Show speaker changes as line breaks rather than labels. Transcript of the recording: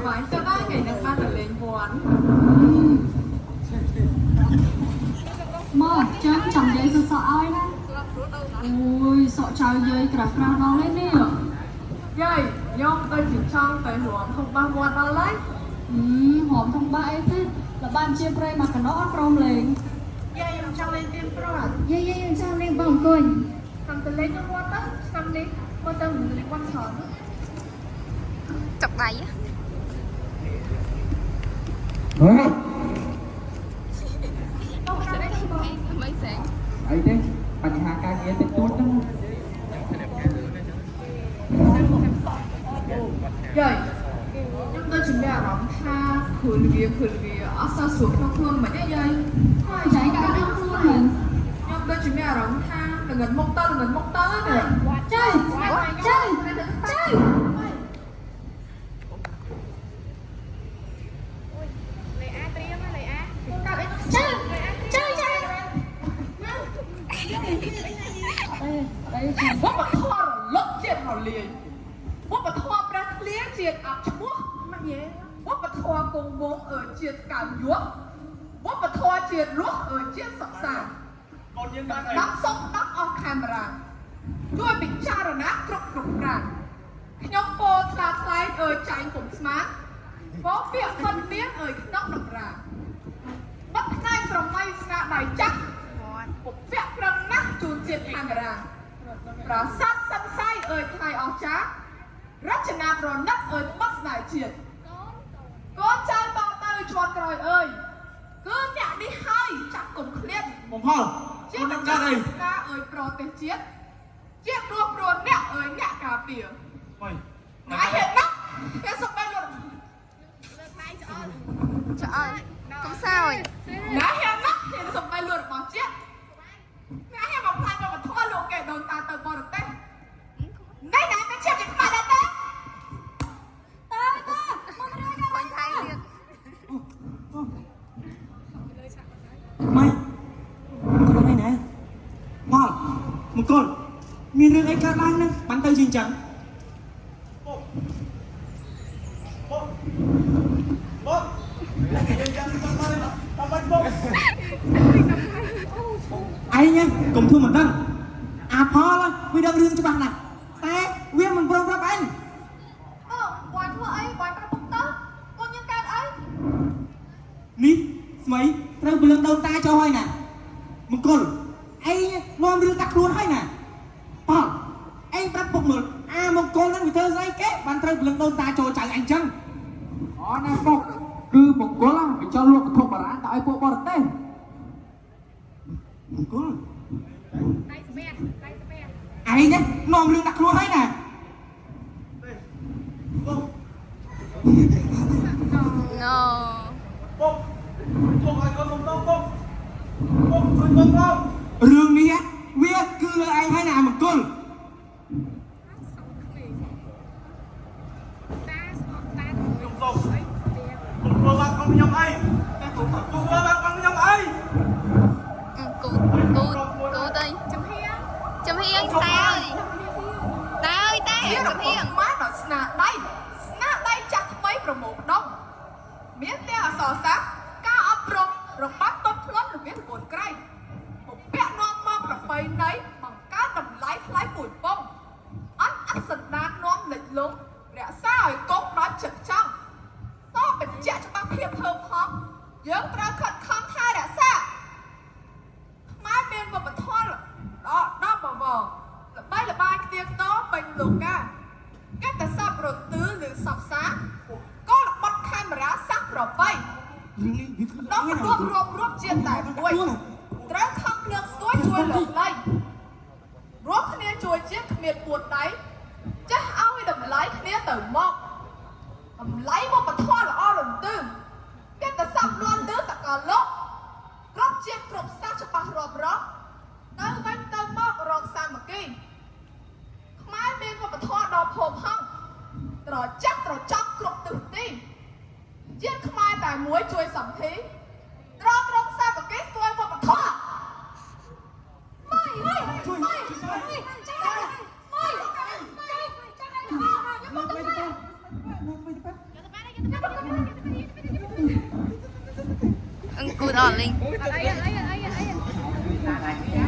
បាយចិត្តហើយថ្ងៃនេះបានទៅលេងវត្ត
មកចឹងចង់យាយសក់ឲ្យណាអូយសក់ចៅយាយក្រាស់ក្រាស់ដល់ហើយនេះ
យាយខ្ញុំទៅជាចង់ទៅរួមធំបាសវត្តដល់ហើយ
ហឹមហមធំបាក់អីទេលបានជាប្រៃមកកណោអត់ព្រមលេង
យាយខ្ញុំចង់លេងទៀនព្រាត់
យាយយាយយើងចង់លេងបងអង្គុញ
ខំទៅលេងក្នុងវត្តទៅឆ្នាំនេះមកទៅលេងវត្តច្រើន
ចុកដៃ
ហ៎
មិនសេង
អីទេបញ្ហាការងារតិចតួចហ្នឹង
យាយខ្ញុំដូចជាមានអារម្មណ៍ថាគ្រួវាគ្រួវាអត់សូវស្រួលក្នុងខ្លួនមិនទេយាយ
ហើយចៃកាត់ក្នុងខ្លួនមែន
ខ្ញុំដូចជាមានអារម្មណ៍ថាល្ងិតមុខទៅល្ងិតមុខទៅណា
ចៃចៃចៃចៃចៃចៃអីអី
វប្បធម៌រលត់ជាតិរលាយវប្បធម៌ព្រះធ្លាជាតិអប់ឈ្មោះម៉ាក់យេវប្បធម៌គង់វងអើជាតិកៅយក់វប្បធម៌ជាតិរស់អើជាតិសុខសាន្ត
កូនយើងបានអី
ដាប់សុំដាប់អស់កាមេរ៉ាជួយពិចារណាគ្រប់គ្រប់ប្រាណខ្ញុំពោលថ្លាថ្លែងអើយចែងគុំស្មានពោលពាក្យពិនមានអើយក្នុងតម្រាបាត់ផ្នែកស្រមៃស្នាដៃចាស់ពុកពាក់ប្រឹងណាស់ជូនជាតិកាមេរ៉ាប្រាសាទសិនសៃអើយថ្លៃអស្ចារ្យរចនាប្រណិតអើយត្បិតស្នេហ៍ជាតិកូនចៅតទៅជាន់ក្រោយអើយគឺអ្នកនេះហើយចាក់គុំឃ្លាត
បំផល
ជា
កូននឹងកើតអី
ការអើយប្រទេសជាតិជាតិរស់ព្រោះអ្នកអើយអ្នកការពារ
ម៉េច
ណាហេតុណាស់គេសុំបែលុត
ឆ្អល់កុំសើច
ណាហេតុណាស់គេសុំបែលុតរបស់ជាតិណាហេតុមកផ្លាញ់មកធម៌លោកគេដូនតាទៅបរទេសនេះណាមិនជាជាខ្មែរដែរទេ
តើតើមករឿង
បាញ់ថៃទៀត
ម៉េចក្រុមអីណែផលមង្គលមានរឿងអីកើតឡើងហ្នឹងបានទៅជាអញ្ចឹងពុកពុកពុកយើងចាំតាមតាមបាច់ពុកឯងកុំធ្វើមិនដឹងអាផលវាដឹងរឿងច្បាស់ណាស់តែវាមិនព្រមប្រាប់ឯង
អូបងធ្វើអីបងប្រាប់ពុកទៅកូនយើងកើតអី
នេះស្មីត្រូវព្រលឹងដូនតាចុះហើយណាមង្គលឯងនាំរឿងដាក់ខ្លួនហើយណាផលឯងប្រាប់ពុកមើលអាមង្គលហ្នឹងវាធ្វើស្អីគេបានត្រូវព្រលឹងដូនតាចូលចៅអញចឹង
អូណាពុកគឺមង្គលវាចង់លក់វត្ថុបុរាណទៅឲ្យពួកបរទេស
មង្គលដៃស្ពះដៃស្ពះឯងណានាំរឿងដាក់ខ្លួនហើយណា
ណូ
ពុកពុកឲ្យកូនសុំតពុកពុកជួយកូនផងរឿងនេះវាគឺលើឯងហើយណាអាមង្គល
ខ្ញុំសុំកុំធ្វើបាបកូនខ្ញុំអីកុំធ្វើបាបកូនខ្ញុំអី
គូគូគូទៅចំហៀងចំហៀងតើតើតើ
ជា
ចំហៀង
របស់ខ្មែរដោយស្នាដៃស្នាដៃចាស់ថ្មីប្រមូលផ្ដុំមានទាំងអក្សរសាស្ត្រការអប់រំរបបទប់ធ្លន់របៀបកូនក្រៃពពាក់នាំមកប្រពៃណីបង្កើតតម្លៃថ្លៃពូជពងអត់អត់សន្តាននាំលិចលង់រក្សាឲ្យកុំដល់ចិត្តចង់តបញ្ជាក់ច្បាស់ភាពភើផងយើងត្រូវខិតខំថែរក្សាខ្មែរមានវប្បធម៌ល្អដល់បវរល្បីល្បាញខ្ទៀងតពេញលោកាគេតែសពរន្ទឺឬសពសាក៏ល្បត់កាមេរ៉ាសាសប្របី
រឿងនេះវាគឺ
ដល់រួបរួបរួបជាតិតែមួយត្រូវខំលើកស្ទួយជួយលើកលែងរួមគ្នាជួយជាតិគ្មានពួតដៃចេះឲ្យតម្លៃគ្នាទៅមកតម្លៃវប្បធម៌ល្អរន្ទឺគេតែសពលន់ទឺសកលលោកគ្រប់ជាតិគ្រប់សាសន៍ច្បាស់រាប់រកទៅវិញទៅមករកសាមគ្គីខ្មែរមានវប្បធម៌ដ៏ផូរផង់ត្រចះត្រចង់គ្រប់ទិសទីជាតិខ្មែរតែមួយជួយសំធីត្រត្រង់សាមគ្គីស្គាល់វប្បធម៌
ម៉ៃម៉ៃ
ជួយ
ម៉ៃ
ជួយស្មី
ម៉ៃចៃម៉ៃចៃចៃខ្ញុំមក
មក
ទៅ
ទៅទៅមកទៅទៅ
គូតអត់លីង
អីអីអីអី